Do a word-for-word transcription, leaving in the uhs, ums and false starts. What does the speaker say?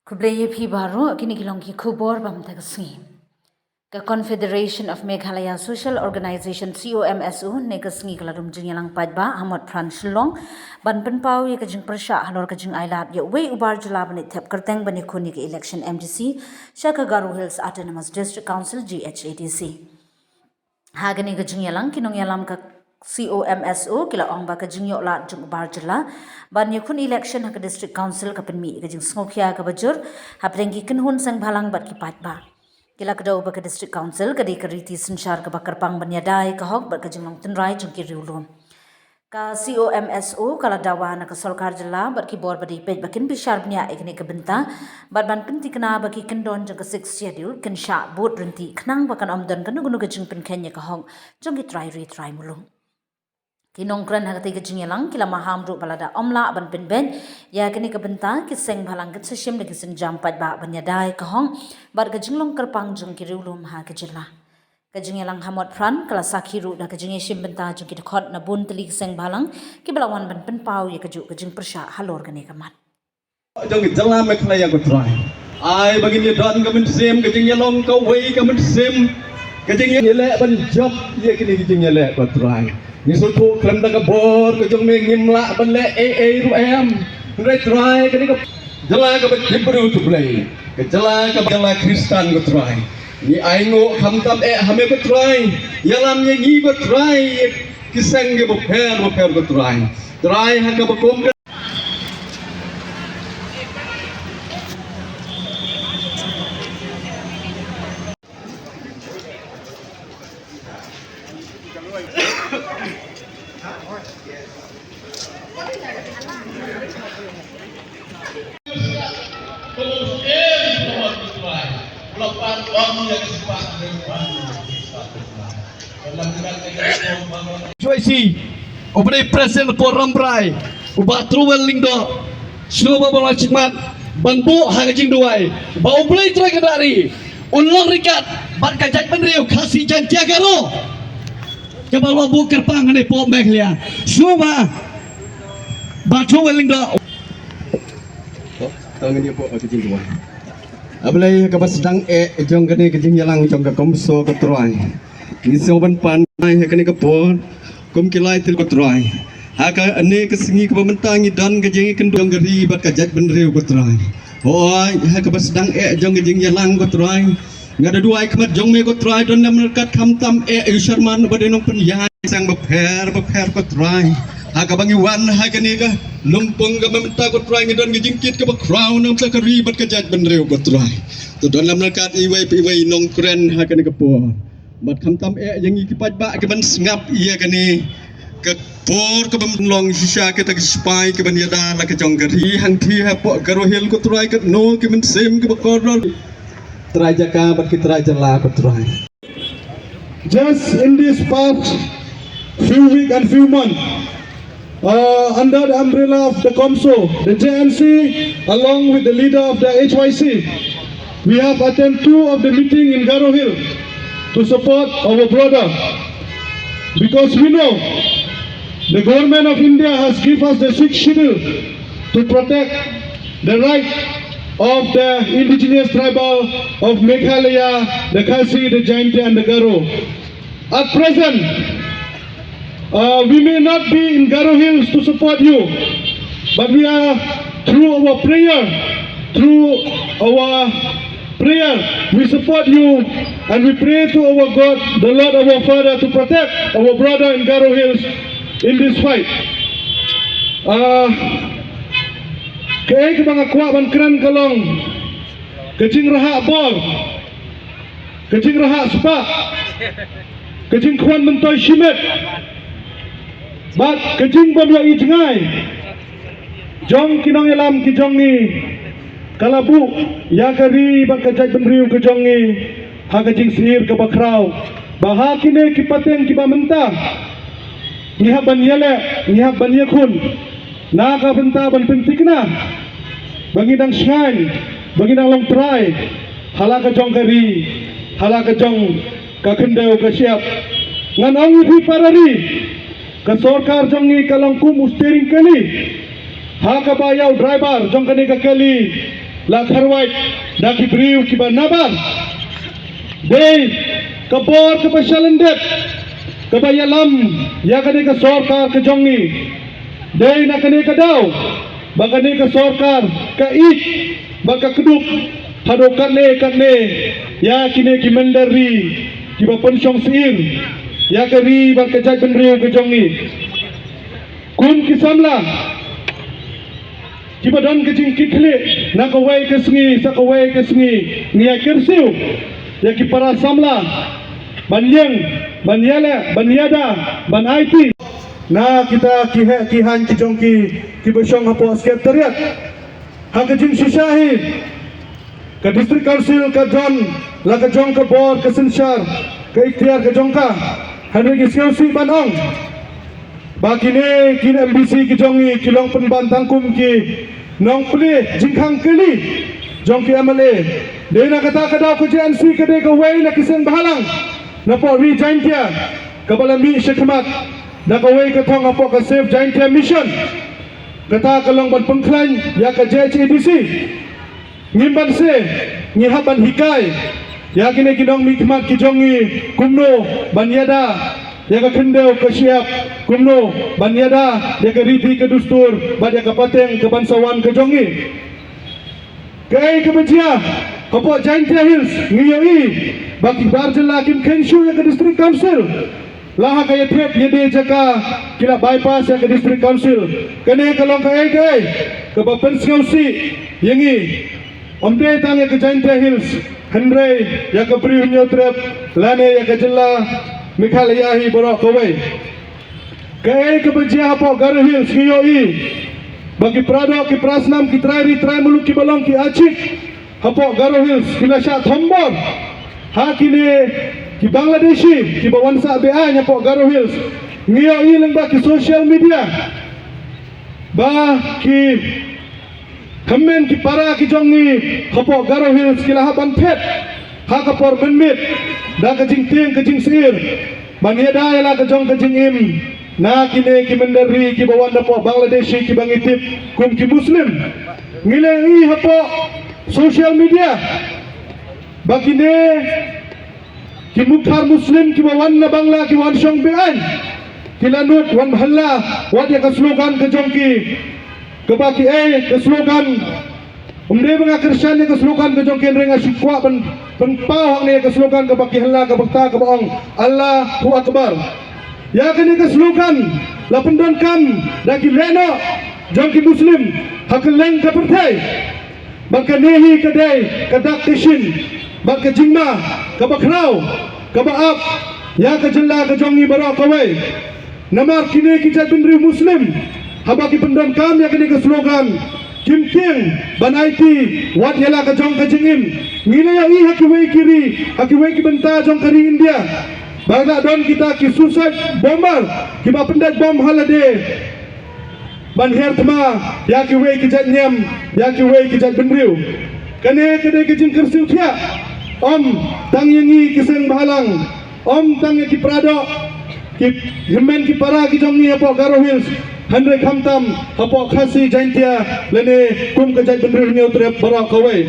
Khublei ïa phi baroh, kine ki long ki khubor ba mynta ka sngi. Ka Confederation of Meghalaya Social Organization, C O M S O, ne ka sngi ka la dum jingïalang paidbah ha Motphran Shillong ban pynpaw ïa ka jingpyrshah halor ka jingailad ïa uwei u bar jylla ban ïa thep kyrteng ban ïakhun ïa ka election M D C sha ka Garo Hills Autonomous District Council, G H A D C. Ha kane ka jingïalang, ki nongïalam ka C O M S O ki la ong ba ka jingïoh lad jong u bar jylla ban ïakhun election ha ka District Council ka pynmih ïa ka jingsngewkhia kaba jur hapdeng ki kynhun seng bhalang bad ki paidbah. Ki la kdew ba ka District Council ka dei ka riti synshar kaba kyrpang ban ïada ïa ka hok bad ka jinglong tynrai jong ki riewlum. Ka C O M S O ka la dawa na ka sorkar jylla bad ki bor ba dei peit ba kin bishar bniah ïa kane ka bynta bad ban pynthikna ba ki kyndon jong ka Sixth Schedule kin shah bud ryntih khnang ba kan ym don kano kano ka jingpynkheiñ ïa ka hok jong ki trai ri trai muluk. Ki nongkren ha katei ka jingïalang ki la maham ruh ba lada ym lah ban pynbeit ïa kane ka bynta, ki seng bhalang kin sa shim da ki sienjam paidbah ban ïada ïa ka hok bad ka jinglong kyrpang jong ki riewlum ha ka jylla. Ka jingïalang ha Motphran ka la sakhi ruh da ka jingïashim bynta jong ki dkhot na bun tylli ki seng bhalang kiba la wan ban pynpaw ïa kajuh ka jingpyrshah halor kane ka mat. Jong ka jylla Meghalaya ko Trai, ai ba ngin ïa don ka mynsiem ka jingïalong kawei ka mynsiem ka jingïaleh ban jop ïa kine ki jingïaleh ko Trai. Ngi sngewthuh khlem da ka bor ka jong me ngim lah ban leh ei ei ruh em. Hynrei Trai, kane ka jylla kaba tip briew tip Blei, ka jylla kaba jylla Khristan ko Trai. Ngi ainguh khamtam eh ha me ko Trai, ïalam ïa ngi ko Trai, ki seng kiba pher bapher ko Trai. Trai, ha kaba kum ka H Y C, u ba dei president por Rambrai, u Bah Trowel Lyngdoh, sngewbha ban wan shikmat ban buh ha ka jingduwai ba U Blei Trai ka Dari un long ryngkat bad ka jaitbynriew Khasi Jaintia Garo kaba la buh kyrpang hangne hapoh Meghalaya. Sngewbha Bah Trowel Lyngdoh. To, to ngin ïa buh ha ka jingduwai. A Blei, ha kaba sdang eh jong kane ka jingïalang jong ka CoMSO ko Trai, ngi sngewbha ban pan ha kane ka por kum ki lai tylli ko Trai. Ha kane ka sngi kaba mynta ngi don ka jingïakynduh jong ka ri bad ka jaitbynriew ko Trai. Hooid, ha kaba sdang eh jong ka jingïalang ko Trai, nga da duwai khmat jong me ko Trai, don lem ryngkat khamtam eh ïa u Sharman uba dei nongpynïaid ki seng bapher bapher ko Trai. Ha kaba ngi wan ha kane ka lympung kaba mynta ko Trai, ngi don ka jingkit kaba khraw na ka bynta ka ri bad ka jaitbynriew ko Trai. To don lem ryngkat iwei pa iwei i nongkren ha kane ka por. Bad khamtam eh ïa ngi ki paidbah kiban sngap ïa kane ka por kaba mynlong shisha kita ki sipai kiban ïada la ka jong ka ri hangthie hapoh Garo Hill ko Trai, katno ki mynsiem kiba kordor, trai jaka bad ki trai jylla ko Trai. Just in this past few weeks and few months, uh, under the umbrella of the CoMSO, the J N C, along with the leader of the H Y C, we have attended two of the meeting in Garo Hill to support our brother, because we know the government of India has given us the Sixth Schedule to protect the right of the indigenous tribal of Meghalaya, the Khasi, the Jaintia, and the Garo. At present, uh, we may not be in Garo Hills to support you, but we are, through our prayer, through our prayer, we support you and we pray to our God, the Lord our Father, to protect our brother in Garo Hills in this fight. Uh, kaei kaba nga kwah ban kren ka long ka jingrhah bor, ka jingrhah spah, ka jingkhwan myntoi shimet bad ka jingbym ïohi jngai jong ki nongïalam ki jong ngi ka la buh ïa ka ri bad ka jaitbynriew ka jong ngi ha ka jingsyier kaba khraw, ba ha kine ki pateng kiba mynta ngi hap ban ïaleh, ngi hap ban ïakhun na ka bynta ban pynthikna ba ngi dang shngaiñ, ba ngi dang long trai ha la ka jong ka ri, ha la ka jong ka khyndew ka shyiap. Ngan ong ïa phi para ri, ka sorkar jong ngi ka long kum u steering kali, ha kaba ïa u driver jong kane ka kali La kharwai da ki briew kiba nabar. Dei ka bor kaba shalyndet kaba ïalam ïa kane ka sorkar ka jong ngi. Dei na kane ka daw ba kane ka sorkar ka ïeit ba ka kdup haduh katne katne ïa kine ki mynder ri kiba pynshong sir ïa ka ri bad ka jaitbynriew ka jong ngi. Kum ki samla kiba don ka jingkitkhlieh na kawei ka sngi sa kawei ka sngi, ngi ïa kyrsiew ïa ki para samla ban ïeng, ban ïaleh, ban ïada, ban aiti na kita ki heh ki haiñ ki jong ki kiba shong hapoh Secretariat. Ha ka jingshisha hi ka District Council ka don la ka jong ka bor ka synshar ka iktiar ka jong ka. Hynrei ngi sngewsih ban ong ba kine ki M D C ki jong ngi ki long pynban tang kum ki nongplie jingkhang kali jong ki M L A. Dei na kata ka daw ka J N C ka dei kawei na ki seng bhalang napoh ri Jaintia kaba la mih shakhmat da kawei ka thong hapoh ka Save Jaintia Mission. Kata ka long ban pynkhlaiñ ïa ka J H A D C. Ngim banse, ngi hap ban hikai ïa kine ki nongmihkhmat ki jong ngi kumno ban ïada ïa ka khyndew ka shyiap, kumno ban ïada ïa ka riti ka dustur bad ïa ka pateng ka ban sa wan ka jong ngi. Kaei kaba jia hapoh Jaintia Hills, ngi ïohi ba ki bar jylla kim kheiñ shuh ïa ka District Council. La ha ka ïathied ïadei jaka ki la bypass ïa ka District Council. Kane ka long kaei kaei kaba pynsngewsih ïa ngi. Ym dei tang ïa ka Jaintia Hills hynrei ïa ka Bri u Hynñiewtrep lane ïa ka jylla Meghalaya hi baroh kawei. Kaei kaba jia hapoh Garo Hills, ngi ïohi ba ki paradoh, ki parasnam, ki trai ri trai muluk kiba long ki achik hapoh Garo Hills ki la shah thombor ha kine ki Bangladeshi kiba wan sah beaiñ hapoh Garo Hills. Ngi ïohi lyngba ki social media ba ki hynmen ki para ki jong ngi hapoh Garo Hills ki la hap ban phet ha ka por mynmiet da ka jingtieng ka jingsyier ban ïada ïa la ka jong ka jingim na kine ki mynder ri kiba wan napoh Bangladeshi kiba ngi tip kum ki Muslim. Ngi la ïohi hapoh social media ba kine ki mukhar Muslim kiba wan na Bangla ki wan shong beaiñ ki la nud wan halla wat ïa ka slogan ka jong ki kaba ki ei ka slogan. Ym dei ba nga kyrshan ïa ka slogan ka jong ki hynrei nga shu kwah ban pynpaw hangne ïa ka slogan kaba ki halla kaba kata kaba ong Allahu Akbar. Ïa kane ka slogan la pyndonkam da ki lehnoh jong ki Muslim ha kylleng ka pyrthei. Bad kane hi ka dei ka dak ka shin bad ka jingma kaba khraw kaba ap ïa ka jylla ka jong ngi baroh kawei. Namar kine ki jaitbynriew Muslim haba ki pyndonkam ïa kane ka slogan kim tieng ban aiti wat ïa la ka jong ka jingim. Ngi la ïohi ha kiwei ki ri, ha kiwei ki bynta jong ka ri India ba la don kita ki suicide bomber kiba pyndait bom ha lade ban hiar thma ïa kiwei ki jait niam, ïa kiwei ki jaitbynriew. Kane ka dei ka jingkyrsiew thiah ym tang ïa ngi ki seng bhalang, ym tang ïa ki paradoh, ki hynmen ki para ki jong ngi hapoh Garo Hills hynrei khamtam hapoh Khasi Jaintia lane kum ka jaitbynriew Hynñiewtrep baroh kawei.